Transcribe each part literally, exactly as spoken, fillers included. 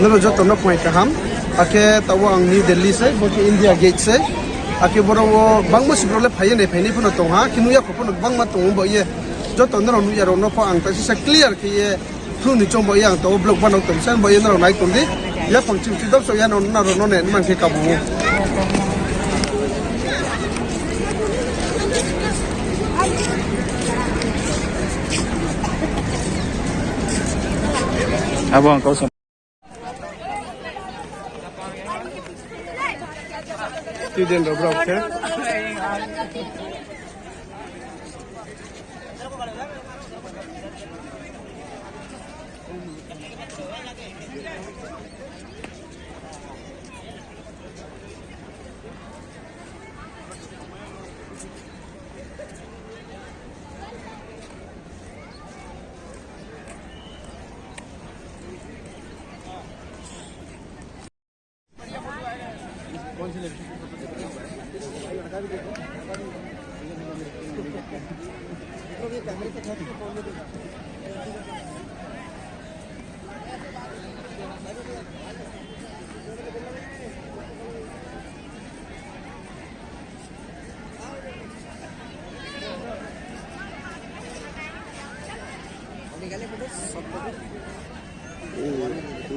Nrao joto no phai kaham. Akhe taoh wo ang New Delhi se, bo khe India Gate se. Akhe boro wo bangma si brouh le phai ye nai phainai pho no tong ha. Khe nuh ya kho pho no gbangma tong ou bo ye. Joto nrao nuh ya rao no pho ang taisisa clear khe ye phnuh ni choung bo ye ang taoh wo vlog banao tong se, bo ye nrao nai tong di. Yaphang chimchi dopsao ya no nrao no ne man khe kabu ou. Abo ang kau sa. Student rao brao khe.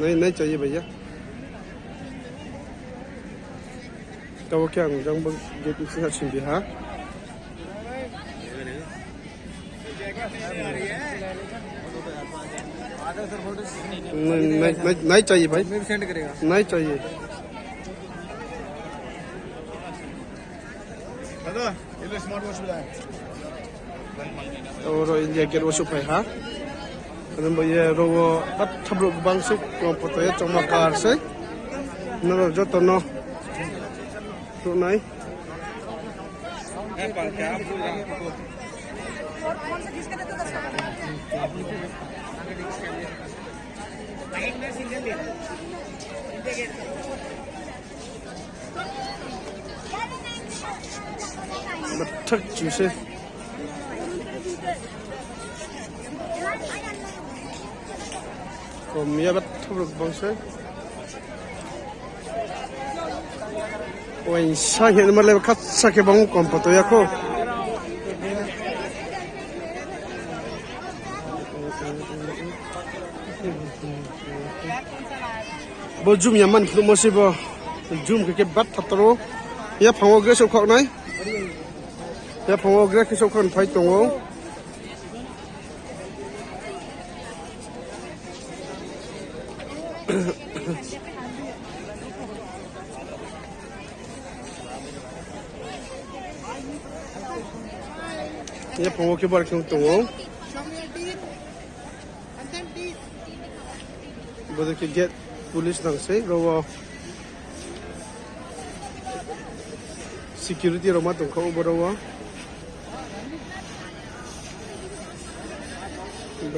Nai, nai chai ye bai ya. Taoh khe ang jang bo gate ni sing ha sing di ha. Nai, nai, nai, nai chai ye bai. Nai chai ye. Oro India Gate wo souhphai ha. Ano bo ye ro wo batha brouh gbang se kong poto ye chongma kar se. Nrao joto no nuh nai. Bathak chu se. Kom ya batha brouh gbang se. Uaingsa hing ma le khasa khe bang kong poto ya kho. Bo jum ya man phnuhmo se bo. Jum khe khe batha toro. Yaphang wo gre souhkhaoh nai. Yaphang wo gre khe souhkhaoh ni phai tong ou. Yaphang wo khe bar khe tong ou. Bodei khe gate police nang sei, ro wo security rao ma tongkha ou boro wo.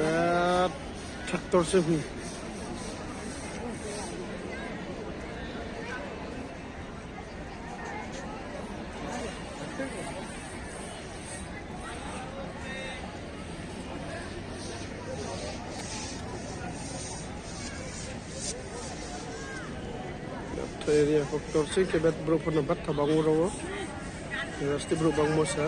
Ba tractor se hing. Area factor se khe bet brouh pho no batha bang ou ro wo. Rasti brouh bangmo sa.